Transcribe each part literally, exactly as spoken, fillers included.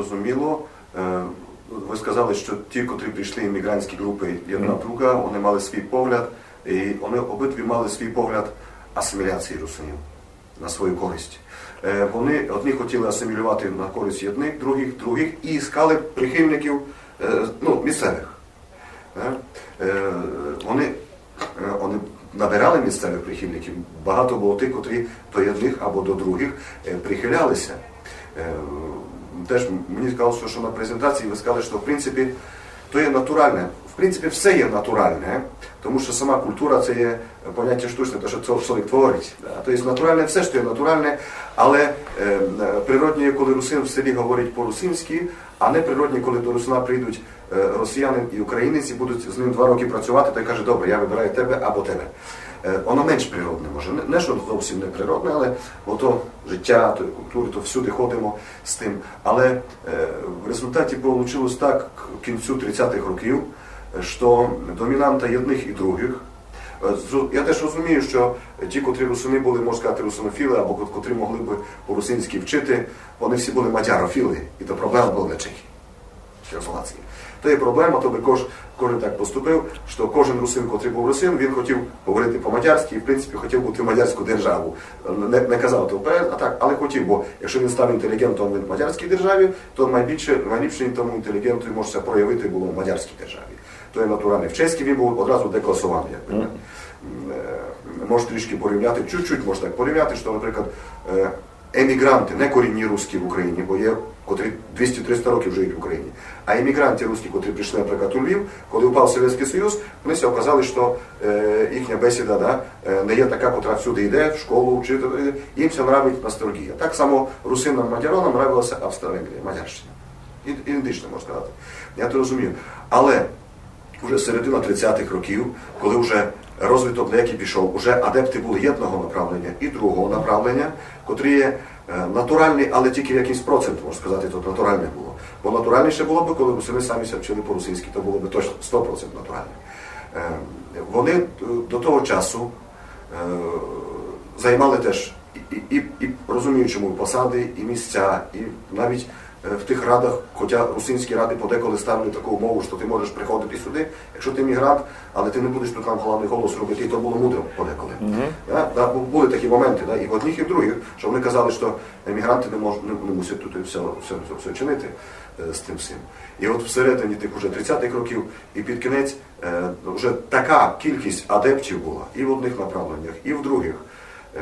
Зрозуміло. Е, ви сказали, що ті, котрі прийшли, іммігрантські групи, єдна, мгм, друга, вони мали свій погляд, і вони обидві мали свій погляд асиміляції русинів на свою користь. Е, вони одні хотіли асимілювати на користь єдних, других, других, і іскали прихильників, е, ну, місцевих. Е, е, вони, е, вони набирали місцевих прихильників. Багато було тих, котрі до єдних або до других, е, прихилялися. Е, теж мені сказалося, що на презентації ви сказали, що в принципі то є натуральне. В принципі, все є натуральне, тому що сама культура — це є поняття штучне, те, що чо-, чоловік творить. Да. То є натуральне все, що є натуральне, але, е, природнє, коли русин в селі говорить по-русинськи, а не природнє, коли до русина прийдуть, е, росіянин і українець, і будуть з ним два роки працювати, той каже: «Добре, я вибираю тебе або тебе». Е, воно менш природне, може. Не, не що зовсім неприродне, але ото життя, тої культури, то всюди ходимо з тим. Але, е, в результаті вийшло так, к кінцю тридцятих років, е, що домінанта єдних і других. Е, зру-, я теж розумію, що ті, котрі русини були, можна сказати, русинофіли, або кот-, котрі могли би по-русинськи вчити, вони всі були мадярофіли, і то проблема була для Чехії, Чехословації. То є проблема, то би кож-, кожен так поступив, що кожен русин, котрий був русин, він хотів говорити по-мадярськи і, в принципі, хотів бути в мадярську державу. Не, не казав то вперед, а так, але хотів, бо якщо він став інтелігентом в мадярській державі, то найбільше, найліпше тому інтелігенту може ся проявити було в мадярській державі. То є натуральне. В чеській він був одразу декласований, якби, не? М, е, може трішки порівняти, чуть-чуть може так порівняти, що, наприклад, е, емігранти, не корінні русські в Україні, бо є, котрі двісті-триста років живуть в Україні, а емігранти русські, котрі прийшли, наприклад, у Львів, коли впав Совєтський Союз, вони ся оказали, що, е, їхня бесіда, да, е, не є така, котра сюди йде, в школу вчити, е, їм ся нравить ностальгія. Так само русинам, мадяронам нравилася Австро-Венгрія, Мадярщина. І, ідентично, можна сказати. Я то розумію. Але уже середина тридцятих років, коли вже розвиток деякий пішов, уже адепти були єдного направлення і другого направлення, котрі є, е, натуральні, але тільки в якийсь процент, можна сказати, то натуральне було. Бо натуральніше було б, коли б вони самі ся вчили по-русинськи, то було б точно сто процентів натуральне. Е, вони, е, до того часу, е, займали теж і, і, і, і розуміючи мову, посади, і місця, і навіть, е, в тих радах, хоча русинські ради подеколи ставили таку умову, що ти можеш приходити сюди, якщо ти мігрант, але ти не будеш тут нам головний голос робити, і то було мудро подеколи. Мгм. Да? Да, бу-, були такі моменти, да? І в одних, і в других, що вони казали, що емігранти не мож-, не, не мусять тут все, все, все, все чинити, е, з тим всім. І от всередині тих уже тридцятих років і під кінець, е, вже така кількість адептів була і в одних направленнях, і в других. Е,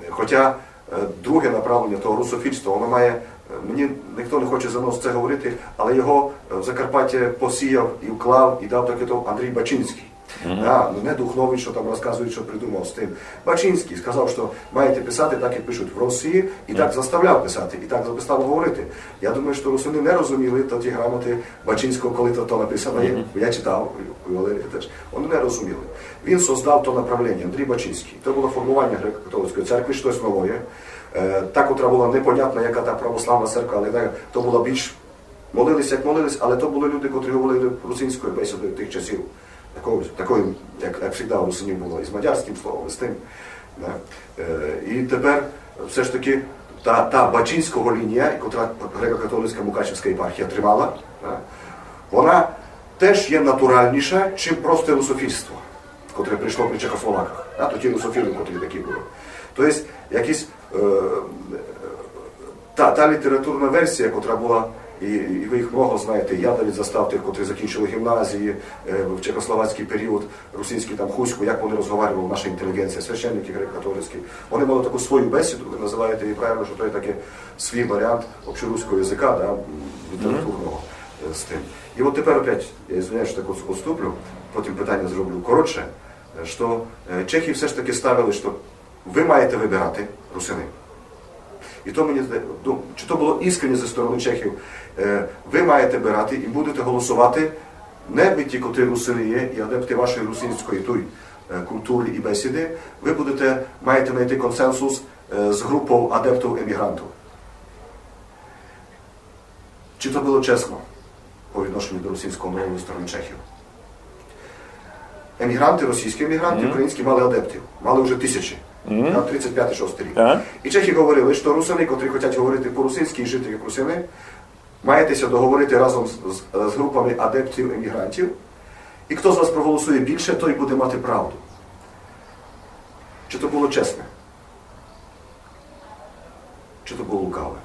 хоча, е, друге направлення того русофільства, воно має, е, мені ніхто не хоче за нас це говорити, але його, е, в Закарпаття посіяв і вклав, і дав таке то Андрій Бачинський. Мгм. Да, ну, не Духнович, що там розказують, що придумав з тим. Бачинський сказав, що маєте писати так, як пишуть в Росії, і так заставляв писати, і так заставляв говорити. Я думаю, що русини не розуміли то ті грамоти Бачинського, коли то, то написано є. Мгм. Я читав у Валерія теж. Вони не розуміли. Він создав то направлення, Андрій Бачинський. То було формування греко-католицької церкви, щось нове. Е, та, котра була непонятна, яка та православна церква, але так, то була більш, молились, як молились, але то були люди, котрі говорили русинською бесідою тих часів. Такою, такою, як, як завжди у русинів було, і з мадярським словом, і з тим. Да. Е, і тепер все ж таки та, та бачинського лінія, котра греко-католицька Мукачівська єпархія тримала, да, вона теж є натуральніша, чим просто русофільство, котре прийшло при чехословаках. Да, то ті русофіли, котрі такі були. Тобто якісь, е, та, та літературна версія, котра була, і, і ви їх много знаєте, я навіть застав тих, котрі закінчили гімназії, е, в чехословацький період, русинські там Хуську, як вони розговарювали, наша інтелігенція, священники греко-католицькі. Вони мали таку свою бесіду, ви називаєте її правильно, що то є таке свій варіант общоруського язика, да, м, літературного, е, з тим. І от тепер опять, я извиняюсь, що так от-, отступлю, потім питання зроблю коротше, е, що, е, чехи все ж таки ставили, що ви маєте вибирати, русини. І то мені зда-, ну, чи то було іскренне зі сторони чехів, е, ви маєте вибирати і будете голосувати, не ви ті, котрі русини є, і адепти вашої русинської туй, е, культури і бесіди, ви будете, маєте знайти консенсус, е, з групою адептів емігрантів. Чи то було чесно по відношенню до русинського народу зі сторони чехів? Емігранти, російські емігранти, українські, мали адептів, мали вже тисячі. На тридцять п'ятий-шостий рік. Так. І чехи говорили, що русини, котрі хочуть говорити по-русинськи і жити як русини, Маєте ся договорити разом з, з, з групами адептів емігрантів, і хто з вас проголосує більше, той буде мати правду. Чи то було чесне? Чи то було лукаве?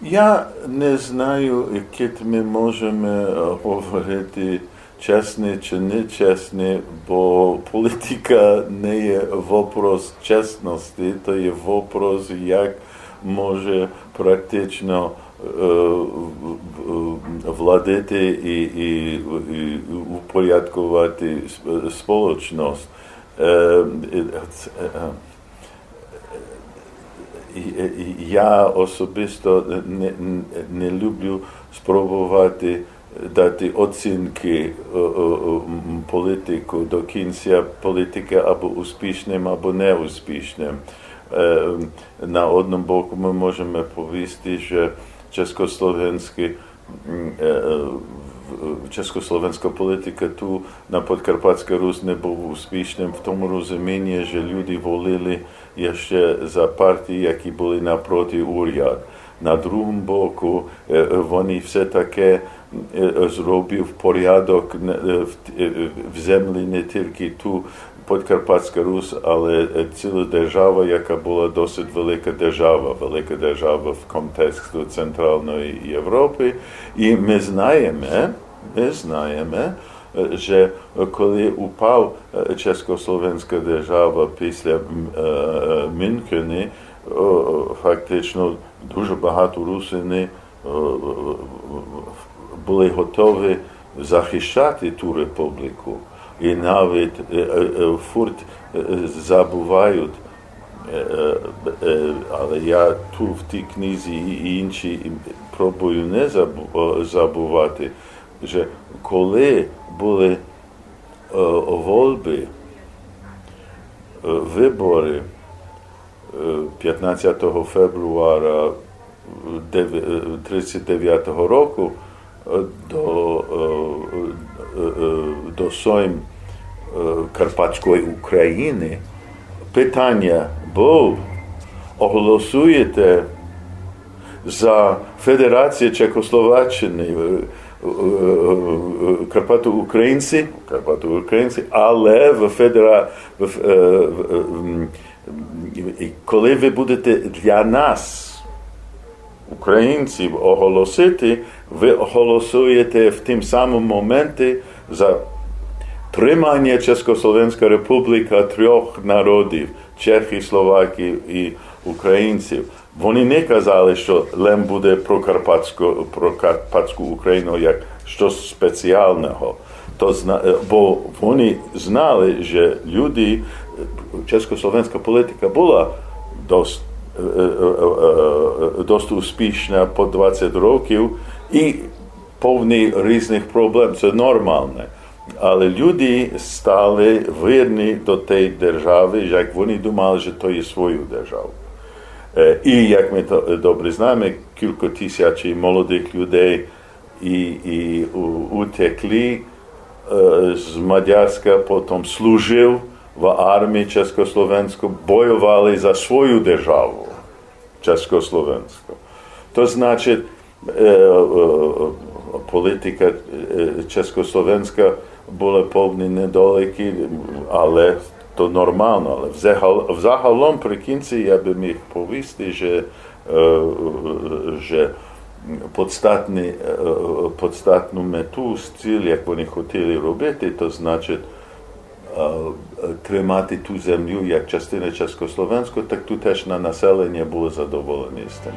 Я не знаю, кидь мы можеме, е, говорити, чесне чи нечесне, бо политика не є вопрос чесности, то є вопрос, як може практично, е, в-, в-, владити і, і, і упорядковати сп-, сполочность. Е, е, ц-, е, і, і я особисто не, не люблю спробовати дати оцінкы, е, е, м, политику до кінця, политикы або успішным, або неуспішным. Е, на одному боку мы можеме повісти, же чеськословеньскы, м, е, е, в-, чеськословеньска политика ту на Подкарпатьскій Русь не був успішным в тому розумінї, же люди волили іщи за партії, які были напроти уряд. На другому боку, е, е, вони все-таки, е, е, зробив порядок, е, в, е, в землі не тілько ту Подкарпатьска Русь, але, е, ціла держава, яка была досить велика держава, велика держава в контексту Централної Європы. І мы знаєме, мы знаєме, е, же коли упав, е, чеськословеньска держава після, м, е, е, Мюнхену, е, фактично дуже багато русины, е, е, е, были готові захищати ту республіку. І навіть, е, е, е, фурт, е, е, забувають, е, е, е, але я ту в тій книзі і, і інші, і пробую не забу-, е, забувати, же коли были, е, вольбы, е, выборы, е, пятнадцятого февруара дев-, е, тридцять девятого року, е, до, е, е, е, до Сойм, е, Карпатської Україны, питаня было: оголосуєте за федерацію Чехословаччины, е, е, е, е, Карпатоукраїнці, Карпатоукраїнці, але в федера-, в, е, в, е, м, і коли вы будете для нас, українців, оголосити, вы голосуєте в тім самому моменті за триманя Чеськословеньска республіка трьох народів, Чехів, Словаків і українців. Вони не казали, што лем буде про Карпатську, про Карпатську Україну як штось спеціалного. То зна-, е, бо вони знали, же люди, е, чеськословеньска политика была досить, е, е, е, е, досить успішна по двадцять років і повна різных проблем, се нормалне. Але люди стали вірні до тей державы, як вони думали, же то є свою державу. Е, і як мы то, е, добре знаєме, кілько тисяч молодых людей і, і у-, утекли, е, з Мадярська, потім служив в армії чеськословеньской, бойовали за свою державу чеськословеньску. То значить, е, е, политика, е, чеськословеньска была повна недоліків, але то нормално. Але взагал-, взагалом при кінці я бы міг повісти, же, е, же подстатный, е, подстатну мету, ціль, як вони хотіли робити, то значить, е, тримати ту землю як частина Чеськословеньской, так тутешнє населеня было задоволене з тым.